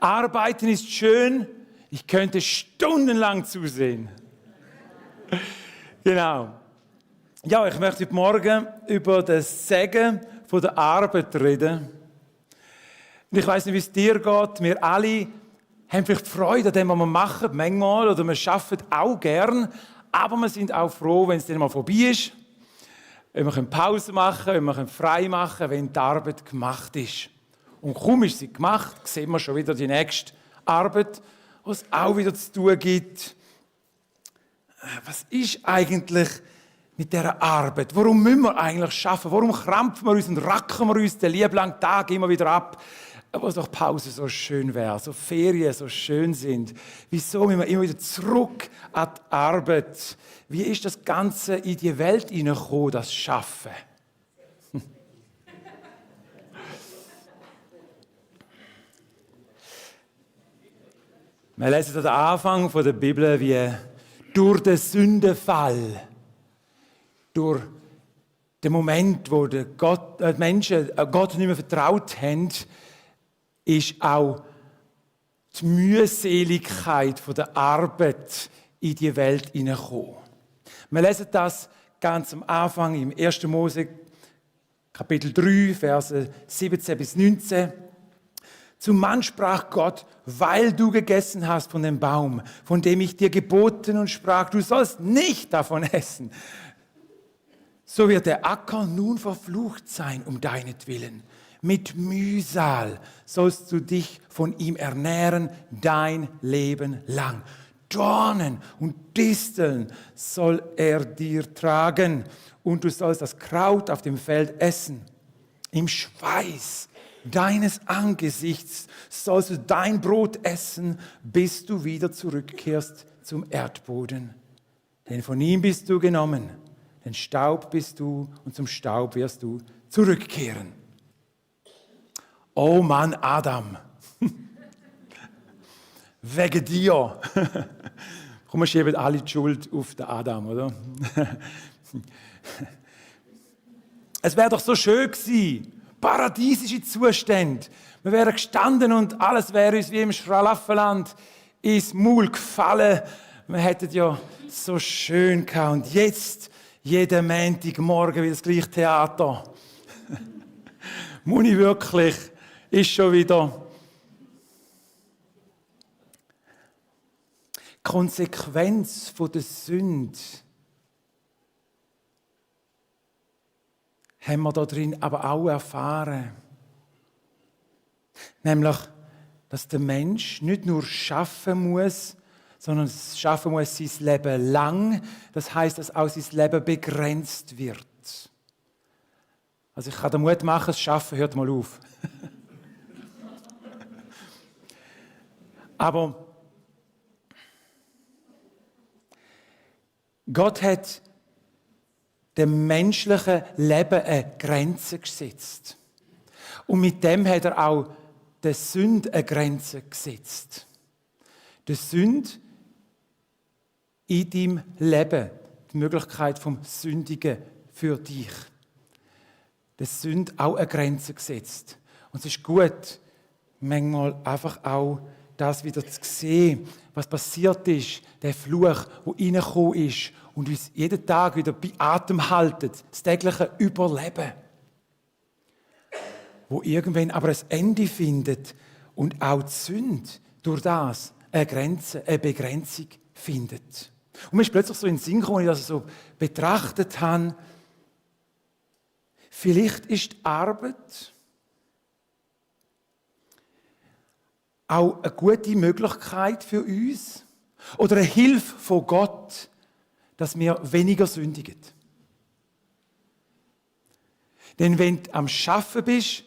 Arbeiten ist schön, ich könnte stundenlang zusehen. Genau. Ja, ich möchte heute Morgen über das Segen von der Arbeit reden. Und ich weiss nicht, wie es dir geht. Wir alle haben vielleicht Freude an dem, was wir machen, manchmal, oder wir arbeiten auch gern, aber wir sind auch froh, wenn es dann mal vorbei ist, wenn wir Pause machen können, wenn wir frei machen können, wenn die Arbeit gemacht ist. Und kaum ist sie gemacht, sehen wir schon wieder die nächste Arbeit, was es auch wieder zu tun gibt. Was ist eigentlich mit dieser Arbeit? Warum müssen wir eigentlich arbeiten? Warum krampfen wir uns und racken wir uns den lieben langen Tag immer wieder ab? Wo doch Pause so schön wäre, so Ferien so schön sind. Wieso müssen wir immer wieder zurück an die Arbeit? Wie ist das Ganze in die Welt hineingekommen, das Schaffen? Wir lesen an den Anfang der Bibel, wie durch den Sündenfall, durch den Moment, wo die Menschen Gott nicht mehr vertraut haben, ist auch die Mühseligkeit der Arbeit in die Welt hineingekommen. Wir lesen das ganz am Anfang im 1. Mose, Kapitel 3, Verse 17 bis 19. Zum Mann sprach Gott: Weil du gegessen hast von dem Baum, von dem ich dir geboten und sprach, du sollst nicht davon essen, so wird der Acker nun verflucht sein um deinetwillen. Mit Mühsal sollst du dich von ihm ernähren dein Leben lang. Dornen und Disteln soll er dir tragen, und du sollst das Kraut auf dem Feld essen. Im Schweiß deines Angesichts sollst du dein Brot essen, bis du wieder zurückkehrst zum Erdboden. Denn von ihm bist du genommen, denn Staub bist du, und zum Staub wirst du zurückkehren. Oh Mann, Adam, wegen dir. Komm, wir schieben alle die Schuld auf den Adam, oder? Es wäre doch so schön gewesen, paradiesische Zustände. Wir wären gestanden und alles wäre uns wie im Schlaraffenland ins Maul gefallen. Wir hätten ja so schön gehabt. Und jetzt, jeden Montagmorgen, wie das gleiche Theater. Muss ich wirklich, ist schon wieder. Die Konsequenz der Sünde haben wir da drin aber auch erfahren. Nämlich, dass der Mensch nicht nur schaffen muss, sondern schaffen muss sein Leben lang. Das heisst, dass auch sein Leben begrenzt wird. Also ich kann den Mut machen, das Schaffen hört mal auf. Aber Gott hat dem menschlichen Leben eine Grenze gesetzt. Und mit dem hat er auch der Sünde eine Grenze gesetzt. Der Sünde in deinem Leben, die Möglichkeit vom Sündigen für dich. Der Sünde auch eine Grenze gesetzt. Und es ist gut, manchmal einfach auch das wieder zu sehen, was passiert ist, der Fluch, der reingekommen ist und uns jeden Tag wieder bei Atem haltet, das tägliche Überleben, wo irgendwann aber ein Ende findet und auch die Sünde durch das eine Grenze, eine Begrenzung findet. Und mir ist plötzlich so in den Sinn gekommen, als ich das so betrachtet habe, vielleicht ist die Arbeit auch eine gute Möglichkeit für uns oder eine Hilfe von Gott, dass wir weniger sündigen. Denn wenn du am Arbeiten bist,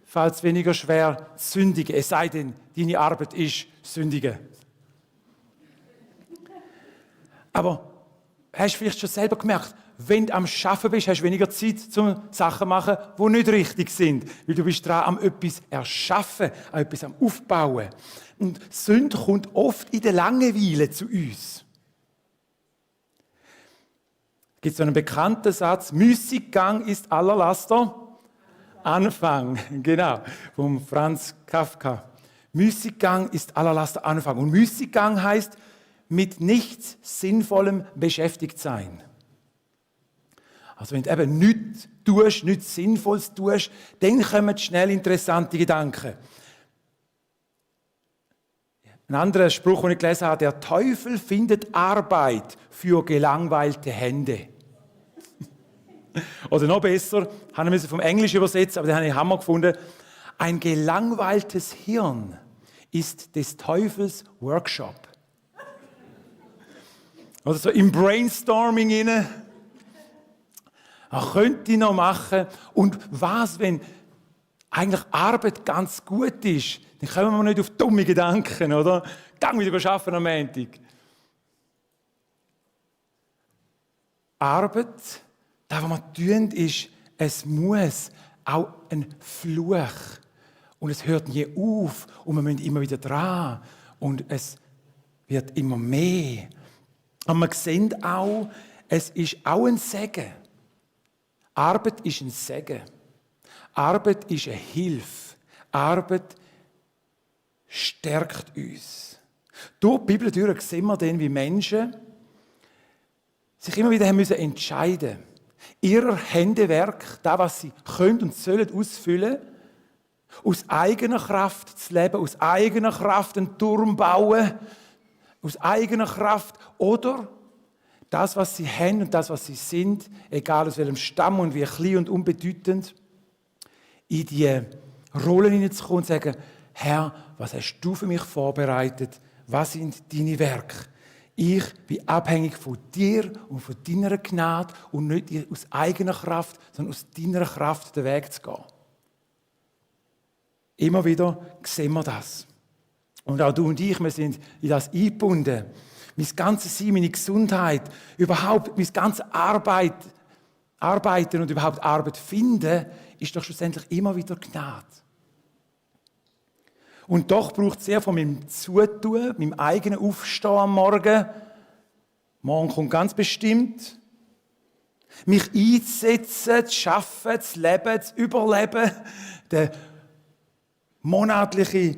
fällt es weniger schwer zu sündigen. Es sei denn, deine Arbeit ist sündigen. Aber hast du vielleicht schon selber gemerkt, wenn du am Arbeiten bist, hast du weniger Zeit, um Sachen zu machen, die nicht richtig sind. Weil du bist dran, am etwas erschaffen, an etwas am Aufbauen. Und Sünde kommt oft in der Langeweile zu uns. Es gibt so einen bekannten Satz: Müßiggang ist aller Laster Anfang. Genau, vom Franz Kafka. Müßiggang ist allererster Anfang. Und Müßiggang heißt, mit nichts Sinnvollem beschäftigt sein. Also wenn du eben nichts tust, nichts Sinnvolles tust, dann kommen schnell interessante Gedanken. Ein anderer Spruch, den ich gelesen habe: Der Teufel findet Arbeit für gelangweilte Hände. Oder noch besser, habe ich vom Englisch übersetzt, aber den habe ich Hammer gefunden. Ein gelangweiltes Hirn ist des Teufels Workshop. Oder so im Brainstorming inne. Könnte ich noch machen. Und was, wenn eigentlich Arbeit ganz gut ist, dann kommen wir nicht auf dumme Gedanken, oder? Gang wieder arbeiten am Montag. Arbeit, das, was wir tun, ist, es muss auch ein Fluch. Und es hört nie auf. Und wir müssen immer wieder dran. Und es wird immer mehr. Und wir sehen auch, es ist auch ein Segen. Arbeit ist ein Segen. Arbeit ist eine Hilfe. Arbeit stärkt uns. Durch die Bibel durch sehen wir dann, wie Menschen sich immer wieder haben müssen entscheiden, ihr Händewerk, das, was sie können und sollen ausfüllen, aus eigener Kraft zu leben, aus eigener Kraft einen Turm bauen, aus eigener Kraft, oder das, was sie haben und das, was sie sind, egal aus welchem Stamm und wie klein und unbedeutend, in die Rollen hineinzukommen und zu sagen: Herr, was hast du für mich vorbereitet? Was sind deine Werke? Ich bin abhängig von dir und von deiner Gnade und nicht aus eigener Kraft, sondern aus deiner Kraft den Weg zu gehen. Immer wieder sehen wir das. Und auch du und ich, wir sind in das eingebunden. Mein ganzes Sein, meine Gesundheit, überhaupt mein ganzes Arbeiten und überhaupt Arbeit finden, ist doch schlussendlich immer wieder Gnade. Und doch braucht es sehr von meinem Zutun, meinem eigenen Aufstehen am Morgen. Morgen kommt ganz bestimmt. Mich einzusetzen, zu arbeiten, zu leben, zu überleben. Der monatliche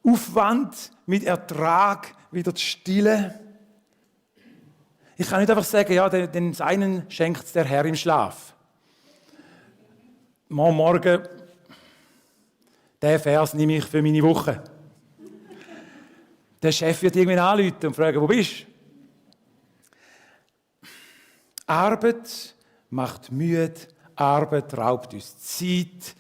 Aufwand mit Ertrag wieder zu stillen. Ich kann nicht einfach sagen, ja, den einen schenkt es der Herr im Schlaf. Morgen, den Vers nehme ich für meine Woche. Der Chef wird irgendwann anrufen und fragen: Wo bist du? Arbeit macht müde, Arbeit raubt uns Zeit.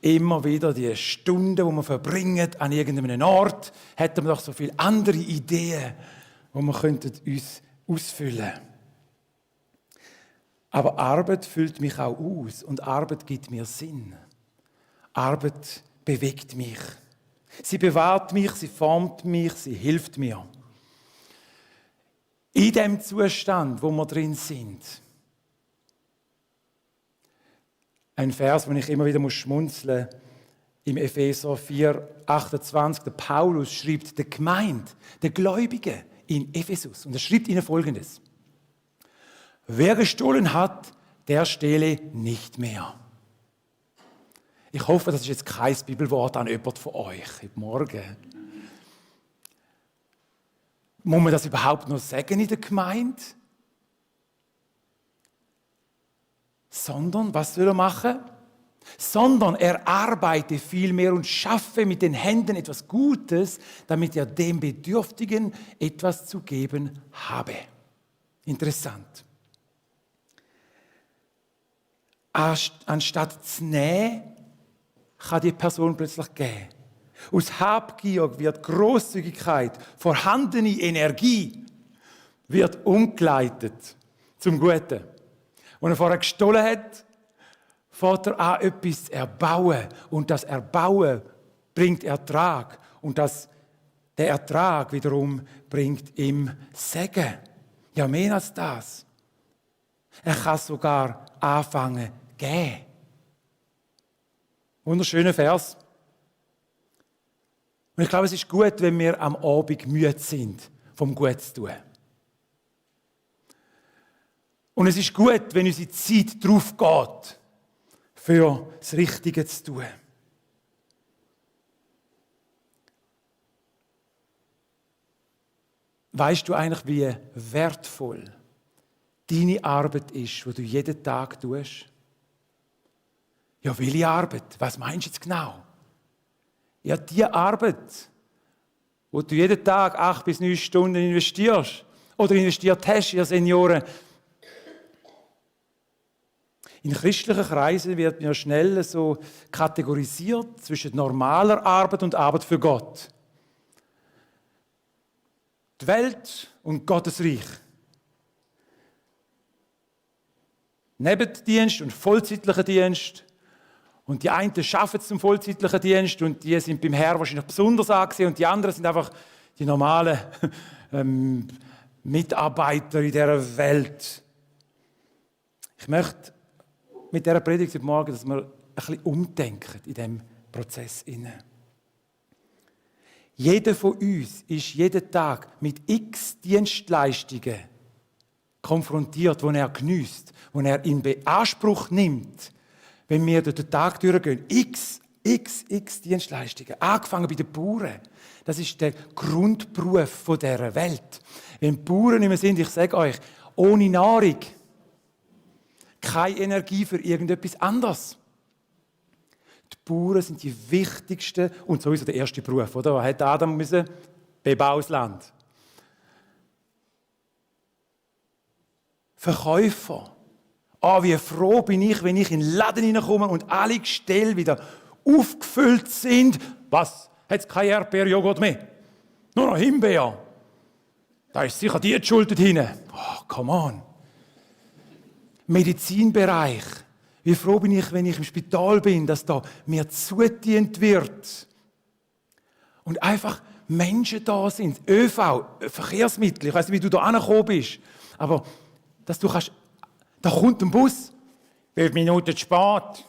Immer wieder die Stunden, die wir verbringen an irgendeinem Ort, hätten wir doch so viele andere Ideen, die wir uns ausfüllen könnten. Aber Arbeit füllt mich auch aus und Arbeit gibt mir Sinn. Arbeit bewegt mich. Sie bewahrt mich, sie formt mich, sie hilft mir. In dem Zustand, wo wir drin sind. Ein Vers, den ich immer wieder schmunzeln muss, im Epheser 4, 28. Der Paulus schreibt der Gemeinde, der Gläubigen in Ephesus. Und er schreibt ihnen Folgendes: Wer gestohlen hat, der stehle nicht mehr. Ich hoffe, das ist jetzt kein Bibelwort an jemand von euch heute Morgen. Muss man das überhaupt noch sagen in der Gemeinde? Sondern, was soll er machen? Sondern er arbeite vielmehr und schaffe mit den Händen etwas Gutes, damit er dem Bedürftigen etwas zu geben habe. Interessant. Anstatt zu nehmen, kann die Person plötzlich geben. Aus Habgier wird Großzügigkeit, vorhandene Energie wird umgeleitet zum Guten. Wenn er vorher gestohlen hat, fängt er an, etwas zu erbauen. Und das Erbauen bringt Ertrag. Und der Ertrag wiederum bringt ihm Segen. Ja, mehr als das. Er kann sogar anfangen zu geben. Wunderschöner Vers. Und ich glaube, es ist gut, wenn wir am Abend müde sind, vom Gut zu tun. Und es ist gut, wenn unsere Zeit darauf geht, für das Richtige zu tun. Weißt du eigentlich, wie wertvoll deine Arbeit ist, die du jeden Tag tust? Ja, welche Arbeit? Was meinst du jetzt genau? Ja, die Arbeit, wo du jeden Tag 8 bis 9 Stunden investierst oder investiert hast, ihr Senioren. In christlichen Kreisen wird mir schnell so kategorisiert zwischen normaler Arbeit und Arbeit für Gott. Die Welt und Gottes Reich. Nebendienst und vollzeitlicher Dienst. Und die einen arbeiten zum vollzeitlichen Dienst und die sind beim Herrn wahrscheinlich besonders angesehen und die anderen sind einfach die normalen Mitarbeiter in dieser Welt. Ich möchte mit dieser Predigt heute Morgen, dass wir ein bisschen umdenken in diesem Prozess. Jeder von uns ist jeden Tag mit x Dienstleistungen konfrontiert, die er geniesst, die er in Beanspruch nimmt, wenn wir durch den Tag durchgehen. X Dienstleistungen. Angefangen bei den Bauern. Das ist der Grundberuf dieser Welt. Wenn die Bauern nicht mehr sind, ich sage euch, ohne Nahrung, keine Energie für irgendetwas anderes. Die Bauern sind die wichtigsten und sowieso der erste Beruf, oder? Was hat Adam müssen? Bebaues Land. Verkäufer. Wie froh bin ich, wenn ich in den Laden hineinkomme und alle Gestelle wieder aufgefüllt sind. Was? Hat es kein Erdbeerjoghurt mehr? Nur noch Himbeer. Da ist sicher die Schuld dort hinten. Oh, come on. Medizinbereich. Wie froh bin ich, wenn ich im Spital bin, dass da mir zugedient wird. Und einfach Menschen da sind. ÖV, Verkehrsmittel. Ich weiß nicht, wie du da angekommen bist. Aber dass du kannst. Da kommt ein Bus. 5 Minuten zu spät.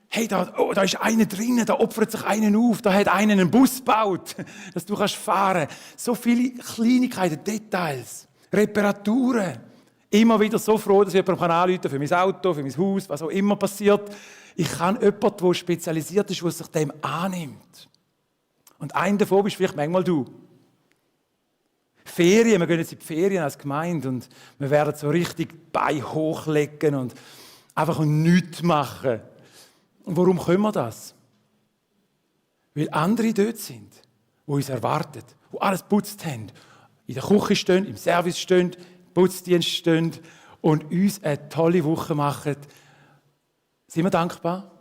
Hey, da ist einer drinnen, da opfert sich einer auf, da hat einer einen Bus gebaut, dass du fahren kannst. So viele Kleinigkeiten, Details, Reparaturen. Immer wieder so froh, dass ich jemanden anrufen kann für mein Auto, für mein Haus, was auch immer passiert. Ich kann jemanden, der spezialisiert ist, der sich dem annimmt. Und einer davon bist vielleicht manchmal du. Ferien, wir gehen jetzt in die Ferien als Gemeinde und wir werden so richtig Beine hochlegen und einfach nichts machen. Und warum können wir das? Weil andere dort sind, die uns erwarten, die alles geputzt haben, in der Küche stehen, im Service stehen, im Putzdienst stehen und uns eine tolle Woche machen. Sind wir dankbar?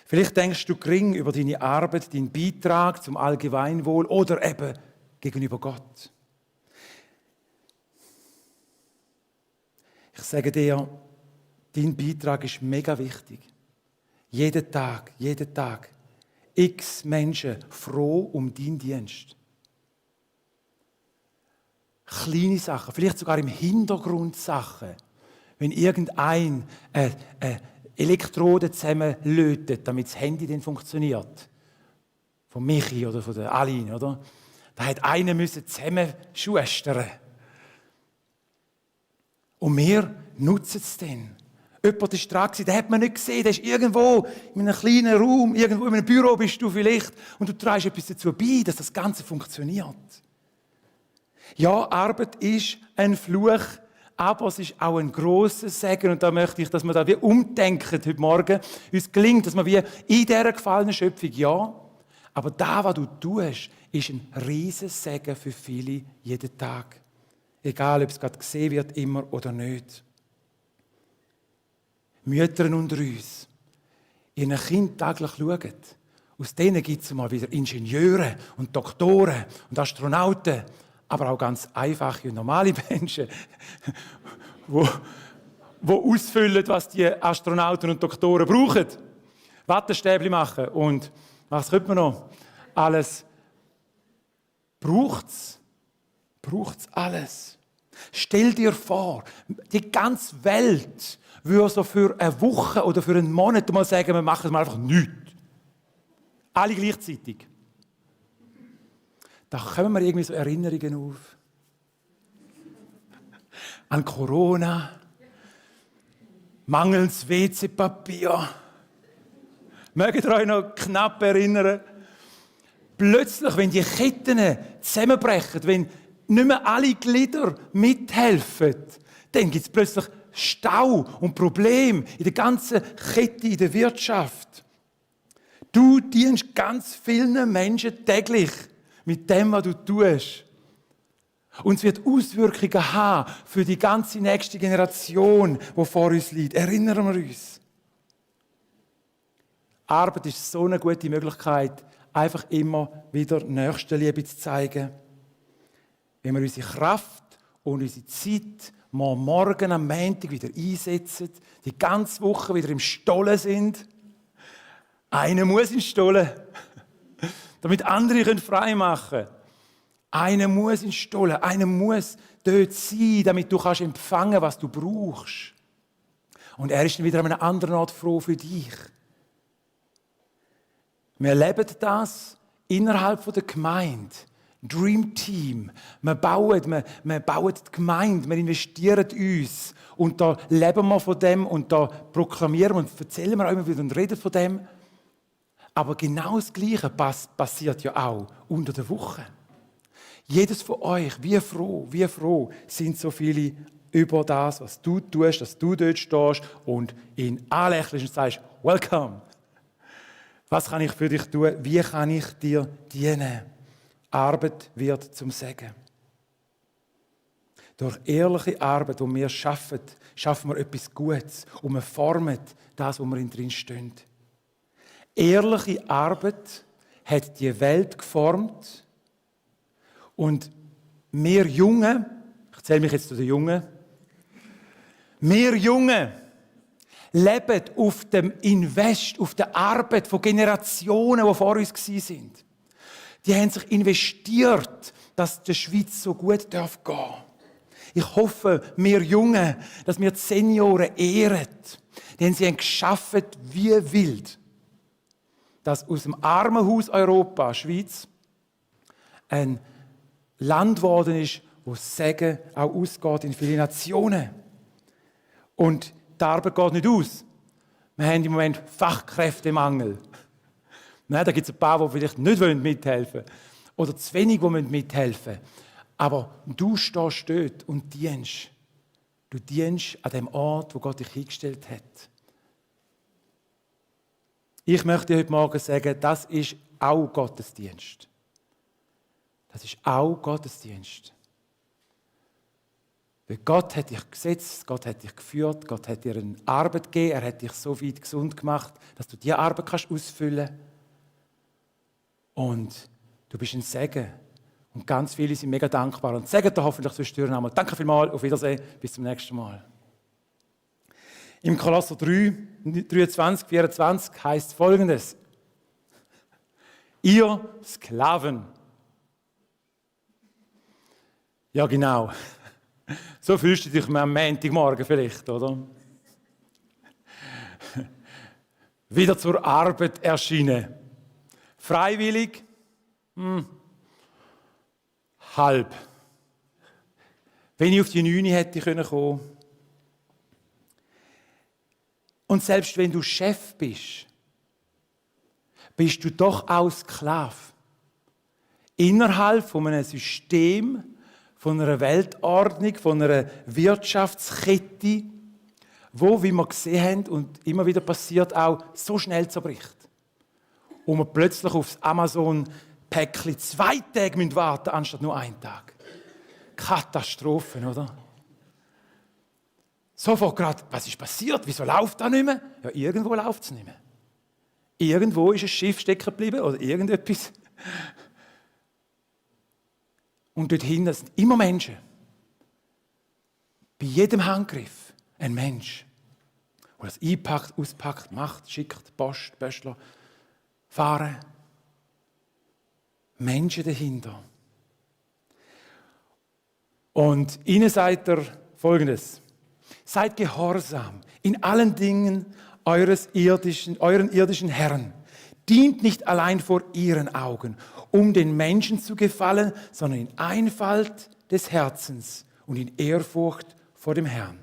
Vielleicht denkst du gering über deine Arbeit, deinen Beitrag zum Allgemeinwohl oder eben gegenüber Gott. Ich sage dir, dein Beitrag ist mega wichtig. Jeden Tag. X Menschen froh um deinen Dienst. Kleine Sachen, vielleicht sogar im Hintergrund Sachen. Wenn irgendein Elektroden zusammenlötet, damit das Handy dann funktioniert. Von Michi oder von der Aline, oder? Da hat einer zusammenschustern. Und wir nutzen es dann. Jemand war dran, den hat man nicht gesehen, der ist irgendwo in einem kleinen Raum, irgendwo in einem Büro bist du vielleicht und du trägst etwas dazu bei, dass das Ganze funktioniert. Ja, Arbeit ist ein Fluch, aber es ist auch ein grosses Segen und da möchte ich, dass wir da wie umdenken heute Morgen. Uns gelingt, dass wir wie in dieser gefallenen Schöpfung, ja, aber da, was du tust, ist ein riesiges Segen für viele jeden Tag. Egal, ob es gerade gesehen wird, immer oder nicht. Mütter unter uns, ihren Kindern täglich schauen. Aus denen gibt es mal wieder Ingenieure und Doktoren und Astronauten, aber auch ganz einfache und normale Menschen, die ausfüllen, was die Astronauten und Doktoren brauchen. Wattestäbchen machen und was könnte man noch? Alles. Braucht's alles. Stell dir vor, die ganze Welt würde so für eine Woche oder für einen Monat mal sagen, wir machen mal einfach nichts. Alle gleichzeitig. Da kommen mir irgendwie so Erinnerungen auf. An Corona, mangels WC-Papier, Mögt ihr euch noch knapp erinnern? Plötzlich, wenn die Ketten zusammenbrechen, wenn nicht mehr alle Glieder mithelfen, dann gibt es plötzlich Stau und Probleme in der ganzen Kette, in der Wirtschaft. Du dienst ganz vielen Menschen täglich mit dem, was du tust. Und es wird Auswirkungen haben für die ganze nächste Generation, die vor uns liegt. Erinnern wir uns. Arbeit ist so eine gute Möglichkeit, einfach immer wieder Nächstenliebe zu zeigen. Wenn wir unsere Kraft und unsere Zeit morgen am Montag wieder einsetzen, die ganze Woche wieder im Stollen sind. Einer muss in den Stollen, damit andere frei machen können. Einer muss in den Stollen, einer muss dort sein, damit du kannst empfangen, was du brauchst. Und er ist dann wieder an einem anderen Ort froh für dich. Wir erleben das innerhalb der Gemeinde. Dream Team. Wir bauen die Gemeinde, wir investieren uns. Und da leben wir von dem und da proklamieren wir und erzählen wir auch immer wieder und reden von dem. Aber genau das Gleiche passiert ja auch unter der Woche. Jedes von euch, wie froh sind so viele über das, was du tust, dass du dort stehst und ihn anlächelst und sagst, welcome. Was kann ich für dich tun? Wie kann ich dir dienen? Arbeit wird zum Segen. Durch ehrliche Arbeit, die wir schaffen wir etwas Gutes und wir formen das, wo wir drin stehen. Ehrliche Arbeit hat die Welt geformt und wir Jungen, ich zähle mich jetzt zu den Jungen, wir Jungen leben auf dem Invest, auf der Arbeit von Generationen, die vor uns waren. Die haben sich investiert, dass der Schweiz so gut gehen darf. Ich hoffe, wir Jungen, dass wir die Senioren ehren, denn sie haben geschaffen wie wild, dass aus dem Armenhaus Europa, Schweiz, ein Land geworden ist, wo das Segen auch ausgeht in viele Nationen. Und die Arbeit geht nicht aus. Wir haben im Moment Fachkräftemangel. Da gibt es ein paar, die vielleicht nicht mithelfen wollen. Oder zu wenig, die mithelfen müssen. Aber du stehst dort und dienst. Du dienst an dem Ort, wo Gott dich hingestellt hat. Ich möchte dir heute Morgen sagen, das ist auch Gottesdienst. Das ist auch Gottesdienst. Weil Gott hat dich gesetzt, Gott hat dich geführt, Gott hat dir eine Arbeit gegeben, er hat dich so weit gesund gemacht, dass du diese Arbeit kannst ausfüllen kannst. Und du bist ein Segen. Und ganz viele sind mega dankbar. Und sagen dir hoffentlich zwischendurch einmal. Danke vielmals, auf Wiedersehen, bis zum nächsten Mal. Im Kolosser 3, 23, 24 heißt Folgendes. Ihr Sklaven. Ja, genau. So fühlst du dich am Montagmorgen vielleicht, oder? Wieder zur Arbeit erschienen. Freiwillig? Halb. Wenn ich auf die 9 hätte kommen können. Und selbst wenn du Chef bist, bist du doch auch Sklave. Innerhalb von einem System, von einer Weltordnung, von einer Wirtschaftskette, wo, wie wir gesehen haben und immer wieder passiert, auch so schnell zerbricht. Und wir plötzlich aufs Amazon-Päckchen 2 Tage warten müssen, anstatt nur 1 Tag. Katastrophen, oder? Sofort gerade, was ist passiert? Wieso läuft das nicht mehr? Ja, irgendwo läuft es nicht mehr. Irgendwo ist ein Schiff stecken geblieben oder irgendetwas. Und dort hinten sind immer Menschen. Bei jedem Handgriff ein Mensch, der das einpackt, auspackt, macht, schickt, Post, Böschler, fahren. Menschen dahinter. Und ihnen sagt er Folgendes. Seid gehorsam in allen Dingen euren irdischen Herren. Dient nicht allein vor ihren Augen, um den Menschen zu gefallen, sondern in Einfalt des Herzens und in Ehrfurcht vor dem Herrn.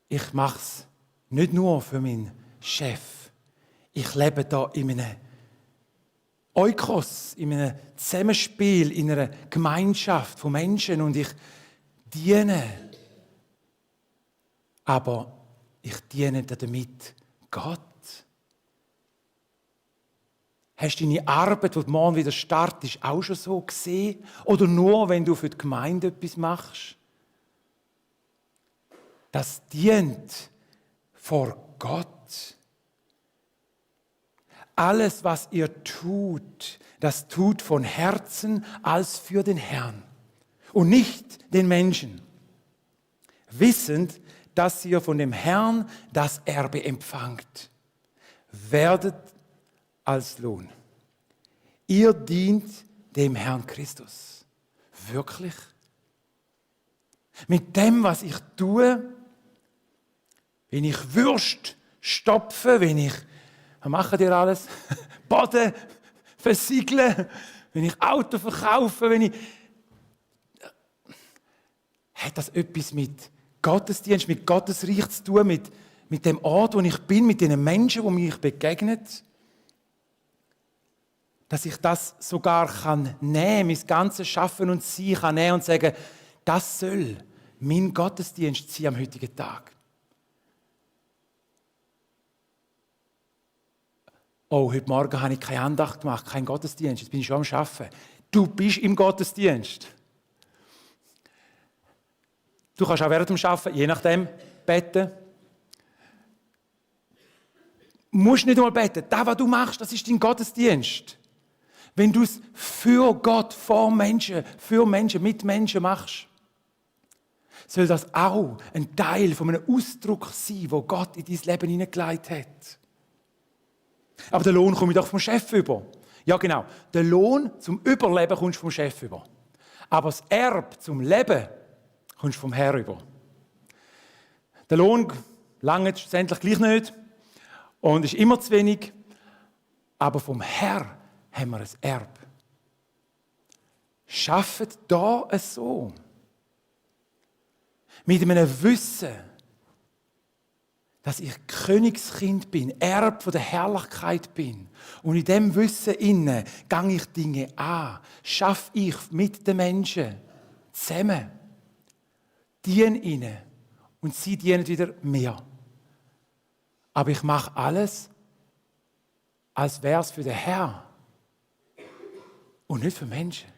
ich mache es nicht nur für meinen Chef. Ich lebe da in einem Oikos, in einem Zusammenspiel, in einer Gemeinschaft von Menschen und ich diene. Aber ich diene damit Gott. Hast du deine Arbeit, die du morgen wieder startest, auch schon so gesehen? Oder nur, wenn du für die Gemeinde etwas machst? Das dient vor Gott. Alles, was ihr tut, das tut von Herzen als für den Herrn und nicht den Menschen. Wissend, dass ihr von dem Herrn das Erbe empfangt. Werdet als Lohn. Ihr dient dem Herrn Christus. Wirklich? Mit dem, was ich tue, wenn ich Würst stopfe, wenn ich, was machen die alles? Boden versiegeln, wenn ich Auto verkaufe, wenn ich... Hat das etwas mit Gottesdienst, mit Gottesreich zu tun, mit dem Ort, wo ich bin, mit den Menschen, die mich begegnen? Dass ich das sogar kann nehmen, mein ganzes Schaffen und Sein kann nehmen und sagen, das soll mein Gottesdienst sein am heutigen Tag. Oh, heute Morgen habe ich keine Andacht gemacht, keinen Gottesdienst, jetzt bin ich schon am Arbeiten. Du bist im Gottesdienst. Du kannst auch während dem Arbeiten, je nachdem, beten. Du musst nicht einmal beten. Das, was du machst, das ist dein Gottesdienst. Wenn du es für Gott, vor Menschen, für Menschen, mit Menschen machst, soll das auch ein Teil von einem Ausdruck sein, wo Gott in dein Leben hineingelegt hat. Aber den Lohn komme ich doch vom Chef über. Ja, genau. Den Lohn zum Überleben kommst du vom Chef über. Aber das Erbe zum Leben kommst du vom Herr über. Der Lohn langt schlussendlich gleich nicht und ist immer zu wenig. Aber vom Herr haben wir ein Erbe. Schafft da es so. Mit einem Wissen, dass ich Königskind bin, Erbe von der Herrlichkeit bin. Und in diesem Wissen inne gehe ich Dinge an, schaffe ich mit den Menschen zusammen, diene ihnen und sie dienen wieder mir. Aber ich mache alles, als wäre es für den Herrn und nicht für Menschen.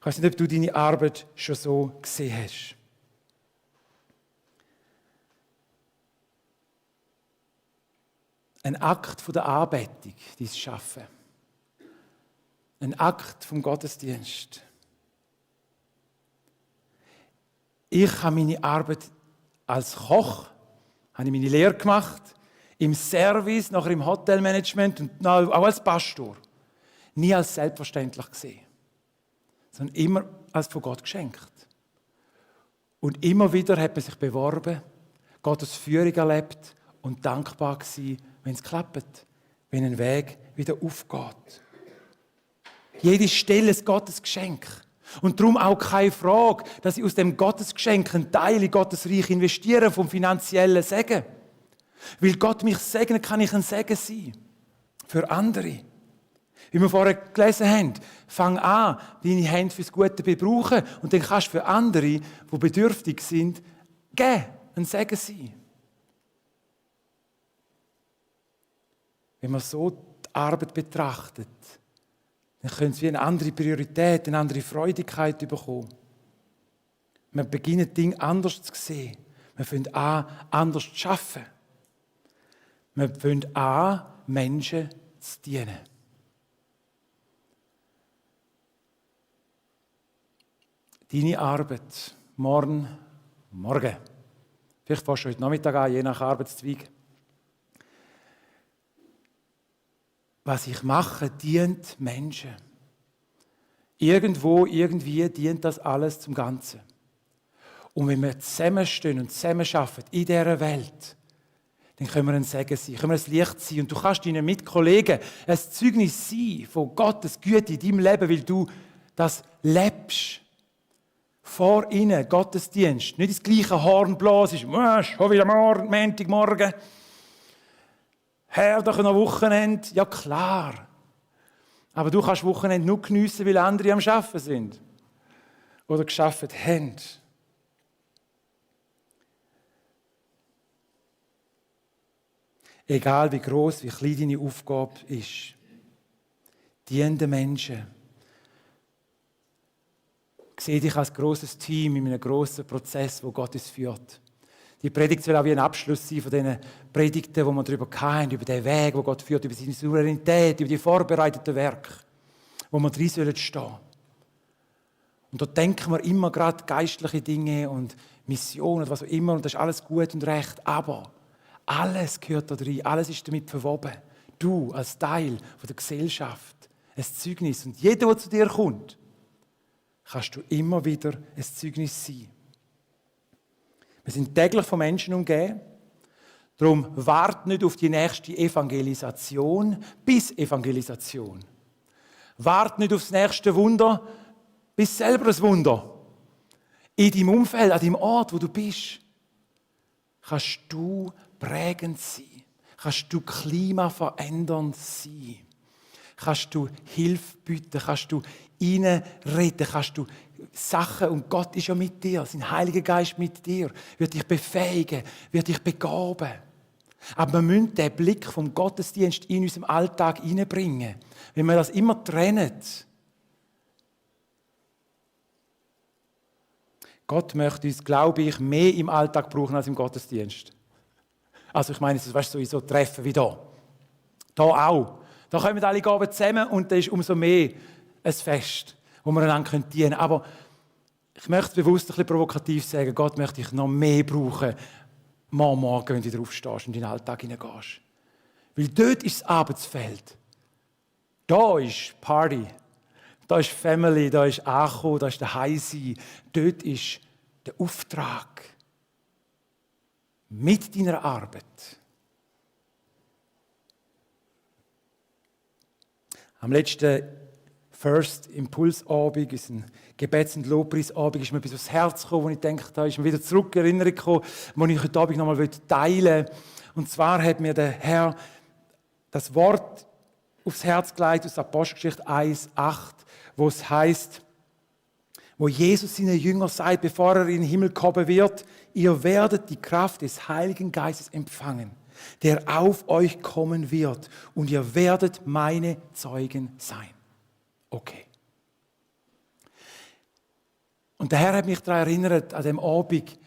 Ich weiß nicht, ob du deine Arbeit schon so gesehen hast. Ein Akt von der Anbetung, dein Schaffen. Ein Akt vom Gottesdienst. Ich habe meine Arbeit als Koch, habe ich meine Lehre gemacht, im Service, nachher im Hotelmanagement und auch als Pastor. Nie als selbstverständlich gesehen, sondern immer als von Gott geschenkt. Und immer wieder hat man sich beworben, Gottes Führung erlebt und dankbar gewesen, wenn es klappt, wenn ein Weg wieder aufgeht. Jede Stelle ist Gottes Geschenk. Und darum auch keine Frage, dass ich aus dem Gottesgeschenk einen Teil in Gottes Reich investiere, vom finanziellen Segen. Weil Gott mich segnet, kann ich ein Segen sein. Für andere. Wie wir vorher gelesen haben, fang an, deine Hände fürs Gute bebrauchen und dann kannst du für andere, die bedürftig sind, geben, ein Segen sein. Wenn man so die Arbeit betrachtet, dann können sie eine andere Priorität, eine andere Freudigkeit bekommen. Wir beginnen Dinge anders zu sehen. Wir fangen an, anders zu arbeiten. Wir fangen an, Menschen zu dienen. Deine Arbeit, morgen, vielleicht fährst du heute Nachmittag an, je nach Arbeitszweig. Was ich mache, dient Menschen. Irgendwo, irgendwie dient das alles zum Ganzen. Und wenn wir zusammenstehen und zusammenarbeiten in dieser Welt, dann können wir ein Segen sein, können wir ein Licht sein. Und du kannst deinen Mitkollegen ein Zeugnis sein von Gottes Güte in deinem Leben, weil du das lebst. vor ihnen Gottesdienst, nicht das gleiche Horn blasen, schon wieder Montagmorgen, Herr, doch noch Wochenende, ja klar. Aber du kannst Wochenende nur geniessen, weil andere am Arbeiten sind oder gearbeitet haben. Egal wie gross, wie klein deine Aufgabe ist, dienende Menschen. Sehe dich als grosses Team in einem grossen Prozess, wo Gott uns führt. Die Predigt soll auch wie ein Abschluss sein von diesen Predigten, wo wir darüber hatten, über den Weg, wo Gott führt, über seine Souveränität, über die vorbereiteten Werke, wo wir drin stehen sollen. Und da denken wir immer gerade geistliche Dinge und Missionen und was auch immer, und das ist alles gut und recht, aber alles gehört da drin, alles ist damit verwoben. Du als Teil von der Gesellschaft, ein Zeugnis. Und jeder, der zu dir kommt, kannst du immer wieder ein Zeugnis sein. Wir sind täglich von Menschen umgeben. Darum wart nicht auf die nächste Evangelisation bis Evangelisation. Wart nicht auf das nächste Wunder bis selber ein Wunder. In deinem Umfeld, an deinem Ort, wo du bist, kannst du prägend sein. Kannst du klimaverändernd sein. Kannst du Hilfe bieten, kannst du reinreden, kannst du Sachen, und Gott ist ja mit dir, sein Heiliger Geist mit dir, wird dich befähigen, wird dich begaben. Aber wir müssen den Blick vom Gottesdienst in unserem Alltag hineinbringen. Wenn wir das immer trennen. Gott möchte uns, glaube ich, mehr im Alltag brauchen als im Gottesdienst. Also ich meine, es ist so Treffen wie hier. Hier auch. Da kommen alle Gaben zusammen und da ist umso mehr ein Fest, wo wir einander dienen können. Aber ich möchte bewusst ein bisschen provokativ sagen, Gott möchte dich noch mehr brauchen, morgen, wenn du draufstehst und in den Alltag hineingehst. Weil dort ist das Arbeitsfeld. Da ist Party, da ist Family, da ist Ankommen, da ist der Heimsein. Dort ist der Auftrag mit deiner Arbeit. Am letzten First Impulsabend, ist ein Gebets- und Lobpreisabend, ist mir etwas aufs Herz gekommen, wo ich denke, da ist mir wieder zurück in Erinnerung gekommen, wo ich heute Abend nochmal teilen will. Und zwar hat mir der Herr das Wort aufs Herz gelegt aus Apostelgeschichte 1,8, wo es heißt, wo Jesus seinen Jüngern sagt, bevor er in den Himmel kommen wird, ihr werdet die Kraft des Heiligen Geistes empfangen, der auf euch kommen wird, und ihr werdet meine Zeugen sein. Okay. Und der Herr hat mich daran erinnert, an dem Abend,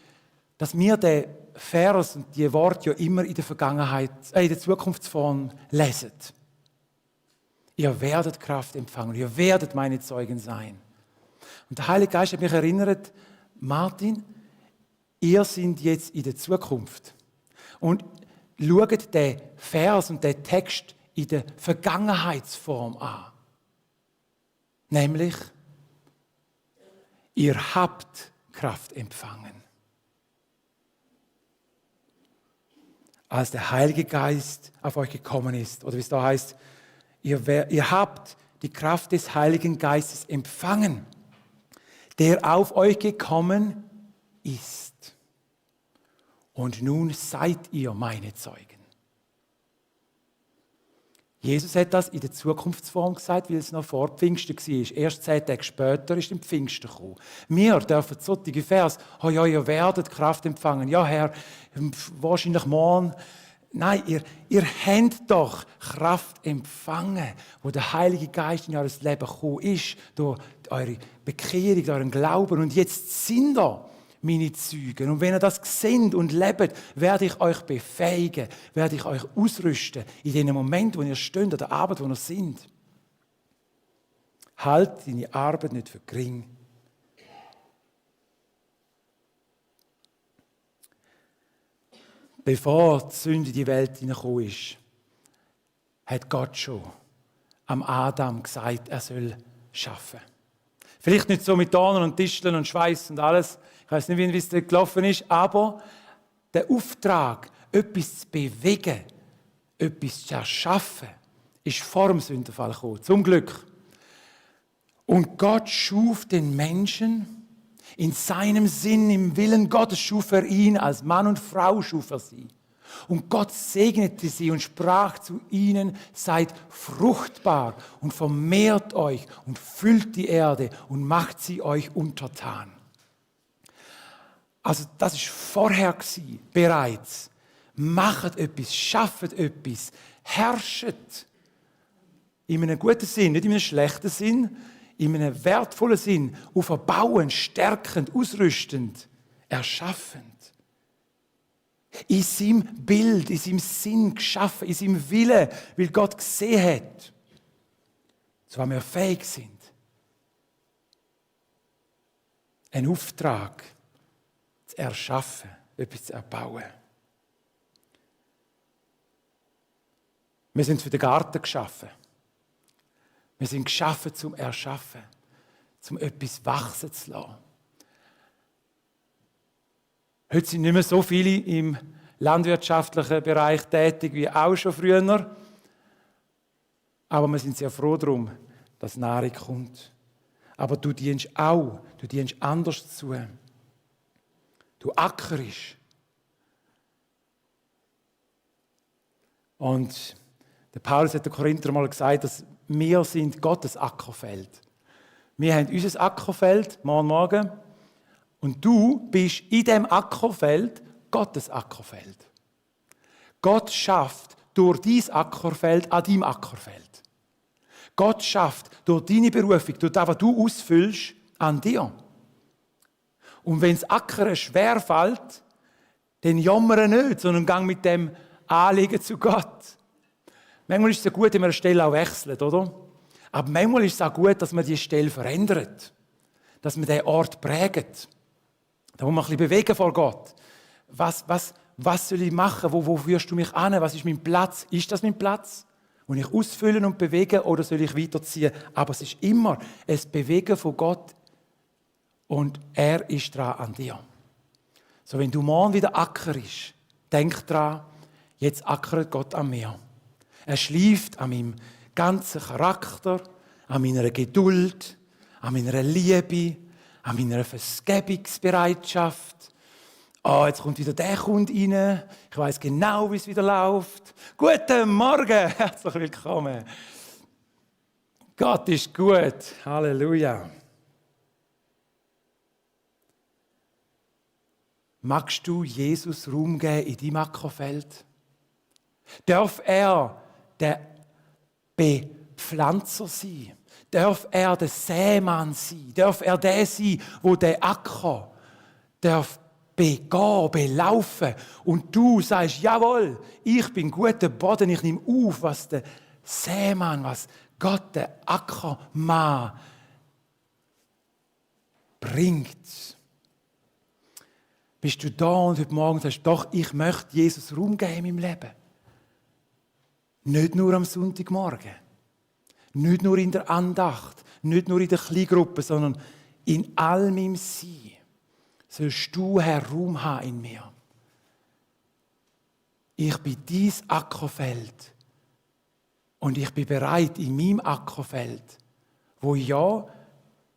dass wir den Vers und die Worte ja immer in der Vergangenheit, in der Zukunftsform lesen. Ihr werdet Kraft empfangen, ihr werdet meine Zeugen sein. Und der Heilige Geist hat mich erinnert, Martin, ihr seid jetzt in der Zukunft. Und schaut den Vers und den Text in der Vergangenheitsform an. Nämlich, ihr habt Kraft empfangen. Als der Heilige Geist auf euch gekommen ist. Oder wie es da heißt, ihr habt die Kraft des Heiligen Geistes empfangen, der auf euch gekommen ist. Und nun seid ihr meine Zeugen. Jesus hat das in der Zukunftsform gesagt, weil es noch vor Pfingsten war. Erst 10 Tage später ist Pfingsten gekommen. Wir dürfen solche Vers, oh ja, ihr werdet Kraft empfangen. Ja, Herr, wahrscheinlich morgen. Nein, ihr habt doch Kraft empfangen, wo der Heilige Geist in euer Leben gekommen ist, durch eure Bekehrung, durch euren Glauben. Und jetzt sind ihr meine Zeugen. Und wenn ihr das seht und lebt, werde ich euch befähigen, werde ich euch ausrüsten in den Momenten, wo ihr steht, an der Arbeit, wo ihr seid. Halt deine Arbeit nicht für gering. Bevor die Sünde in die Welt hineingekommen ist, hat Gott schon am Adam gesagt, er soll schaffen. Vielleicht nicht so mit Dornen und Disteln und Schweiß und alles. Ich weiß nicht, wie es da gelaufen ist, aber der Auftrag, etwas zu bewegen, etwas zu erschaffen, ist vor dem Sündenfall gekommen. Zum Glück. Und Gott schuf den Menschen In seinem Sinn, im Willen Gottes schuf er ihn, als Mann und Frau schuf er sie. Und Gott segnete sie und sprach zu ihnen, seid fruchtbar und vermehrt euch und füllt die Erde und macht sie euch untertan. Also das ist vorher gewesen, bereits. Macht etwas, schafft etwas, herrscht. In einem guten Sinn, nicht in einem schlechten Sinn, in einem wertvollen Sinn, auferbauend, stärkend, ausrüstend, erschaffend. In seinem Bild, in seinem Sinn geschaffen, in seinem Willen, weil Gott gesehen hat, so wir fähig sind, einen Auftrag zu erschaffen, etwas zu erbauen. Wir sind für den Garten geschaffen. Wir sind geschaffen zum Erschaffen, zum etwas wachsen zu lassen. Heute sind nicht mehr so viele im landwirtschaftlichen Bereich tätig wie auch schon früher. Aber wir sind sehr froh darum, dass Nahrung kommt. Aber du dienst auch, du dienst anders zu. Du ackerst. Und der Paulus hat den Korinther mal gesagt, dass wir sind Gottes Ackerfeld. Wir haben unser Ackerfeld, morgen. Und du bist in diesem Ackerfeld Gottes Ackerfeld. Gott schafft durch dein Ackerfeld an deinem Ackerfeld. Gott schafft durch deine Berufung, durch das, was du ausfüllst, an dir. Und wenn das Ackern schwerfällt, dann jammere nicht, sondern gang mit dem Anliegen zu Gott. Manchmal ist es ja gut, wenn man eine Stelle auch wechselt, oder? Aber manchmal ist es auch gut, dass man die Stelle verändert. Dass man den Ort prägt. Da muss man ein bisschen bewegen vor Gott. Was soll ich machen? Wo führst du mich an? Was ist mein Platz? Ist das mein Platz? Muss ich ausfüllen und bewegen oder soll ich weiterziehen? Aber es ist immer ein Bewegen von Gott und er ist dran an dir. So, wenn du morgen wieder ackerst, denk dran, jetzt ackert Gott an mir. Er schleift an meinem ganzen Charakter, an meiner Geduld, an meiner Liebe, an meiner Vergebungsbereitschaft. Jetzt kommt wieder der Kunde rein. Ich weiss genau, wie es wieder läuft. Guten Morgen, herzlich willkommen. Gott ist gut. Halleluja. Magst du Jesus Raum geben in deinem Ackerfeld? Darf er der Bepflanzer sein? Darf er der Sämann sein? Darf er der sein, wo der Acker darf begehen, belaufen? Und du sagst, jawohl, ich bin guter Boden, ich nehme auf, was der Sämann, was Gott, der Ackermann, bringt. Bist du da und heute Morgen sagst, doch, ich möchte Jesus Raum geben in meinem Leben. Nicht nur am Sonntagmorgen, nicht nur in der Andacht, nicht nur in der Kleingruppe, sondern in all meinem Sein sollst du, Herr, Raum haben in mir. Ich bin dein Ackerfeld und ich bin bereit, in meinem Ackerfeld, wo ja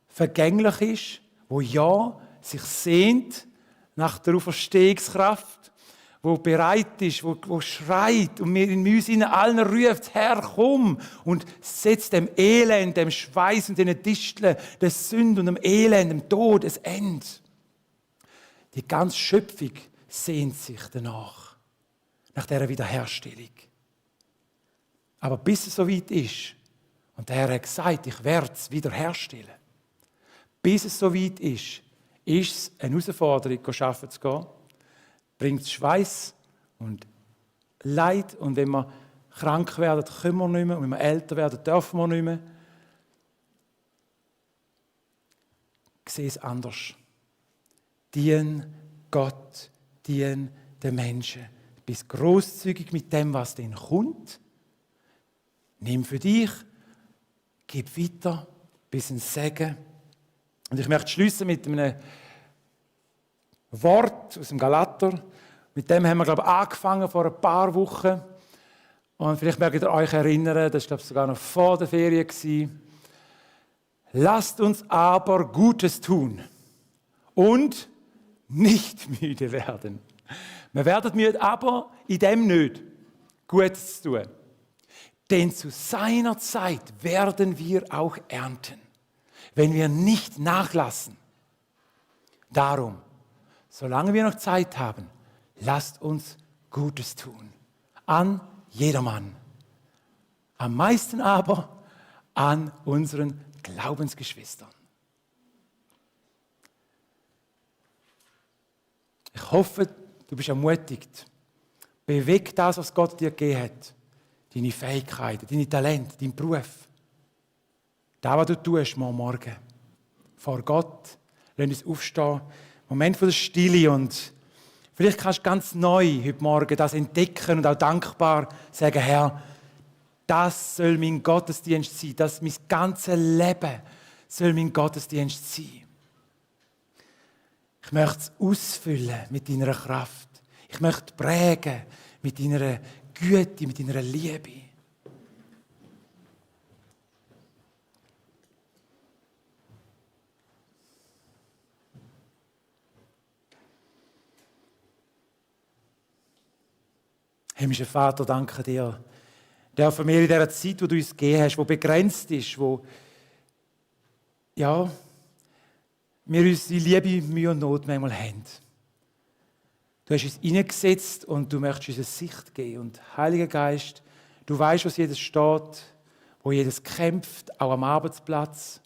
vergänglich ist, wo ja sich sehnt nach der Auferstehungskraft, wo bereit ist, wo schreit und mir in uns allen ruft, Herr, komm und setzt dem Elend, dem Schweiß und den Disteln, der Sünde und dem Elend, dem Tod ein Ende. Die ganze Schöpfung sehnt sich danach, nach dieser Wiederherstellung. Aber bis es soweit ist, und der Herr hat gesagt, ich werde es wiederherstellen, bis es soweit ist es eine Herausforderung, arbeiten zu gehen. Bringt es Schweiß und Leid. Und wenn wir krank werden, können wir nicht mehr. Und wenn wir älter werden, dürfen wir nicht mehr. Ich sehe es anders. Dien Gott, dien den Menschen. Du bist grosszügig mit dem, was denn kommt. Nimm für dich, gib weiter, bis ein Segen. Und ich möchte schließen mit einem Wort aus dem Galater. Mit dem haben wir, glaube ich, angefangen vor ein paar Wochen. Und vielleicht mögt ihr euch erinnern, das war, glaube ich, sogar noch vor der Ferien. Lasst uns aber Gutes tun und nicht müde werden. Wir werden müde, aber in dem nicht Gutes zu tun. Denn zu seiner Zeit werden wir auch ernten, wenn wir nicht nachlassen. Darum, solange wir noch Zeit haben, lasst uns Gutes tun. An jedermann. Am meisten aber an unseren Glaubensgeschwistern. Ich hoffe, du bist ermutigt. Beweg das, was Gott dir gegeben hat. Deine Fähigkeiten, deine Talente, dein Beruf. Das, was du tust, morgen. Vor Gott. Lass uns aufstehen. Moment von der Stille. Und vielleicht kannst du ganz neu heute Morgen das entdecken und auch dankbar sagen, Herr, das soll mein Gottesdienst sein. Das mein ganzes Leben soll mein Gottesdienst sein. Ich möchte es ausfüllen mit deiner Kraft. Ich möchte prägen mit deiner Güte, mit deiner Liebe. Himmlischer Vater, danke dir. Dürfen wir in dieser Zeit, die du uns gegeben hast, die begrenzt ist, wo wir unsere Liebe, Mühe und Not manchmal haben. Du hast uns hineingesetzt und du möchtest uns eine Sicht geben. Und Heiliger Geist, du weißt, was jedes steht, wo jedes kämpft, auch am Arbeitsplatz.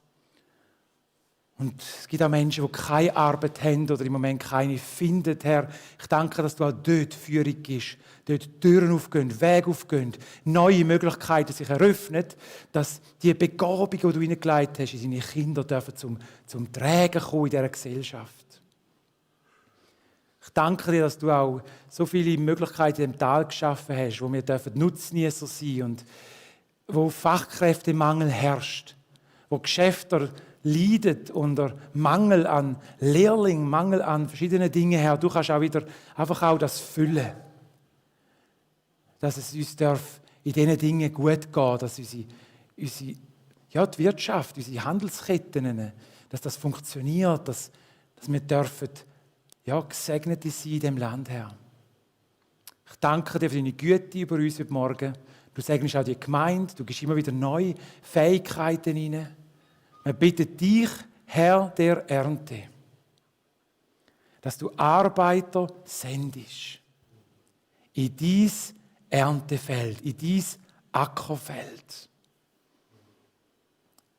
Und es gibt auch Menschen, die keine Arbeit haben oder im Moment keine finden. Herr, ich danke, dass du auch dort Führung gibst, dort Türen aufgehen, Wege aufgehen, neue Möglichkeiten sich eröffnen, dass die Begabung, die du hineingelegt hast, in seine Kinder dürfen zum Tragen kommen in dieser Gesellschaft. Ich danke dir, dass du auch so viele Möglichkeiten in diesem Tal geschaffen hast, wo wir Nutznießer sein dürfen und wo Fachkräftemangel herrscht, wo Geschäfte leiden unter Mangel an Lehrlingen, Mangel an verschiedenen Dingen her. Du kannst auch wieder einfach auch das füllen. Dass es uns in diesen Dingen gut geht, dass die Wirtschaft, unsere Handelsketten, dass das funktioniert, dass wir dürfen Gesegnete sein in diesem Land, Herr. Ich danke dir für deine Güte über uns heute Morgen. Du segnest auch die Gemeinde, du gibst immer wieder neue Fähigkeiten hinein. Wir bitten dich, Herr der Ernte, dass du Arbeiter sendest in dies Erntefeld, in dies Ackerfeld.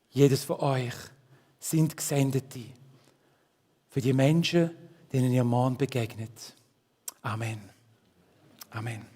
Jedes von euch sind Gesendete für die Menschen, denen ihr morgen begegnet. Amen. Amen.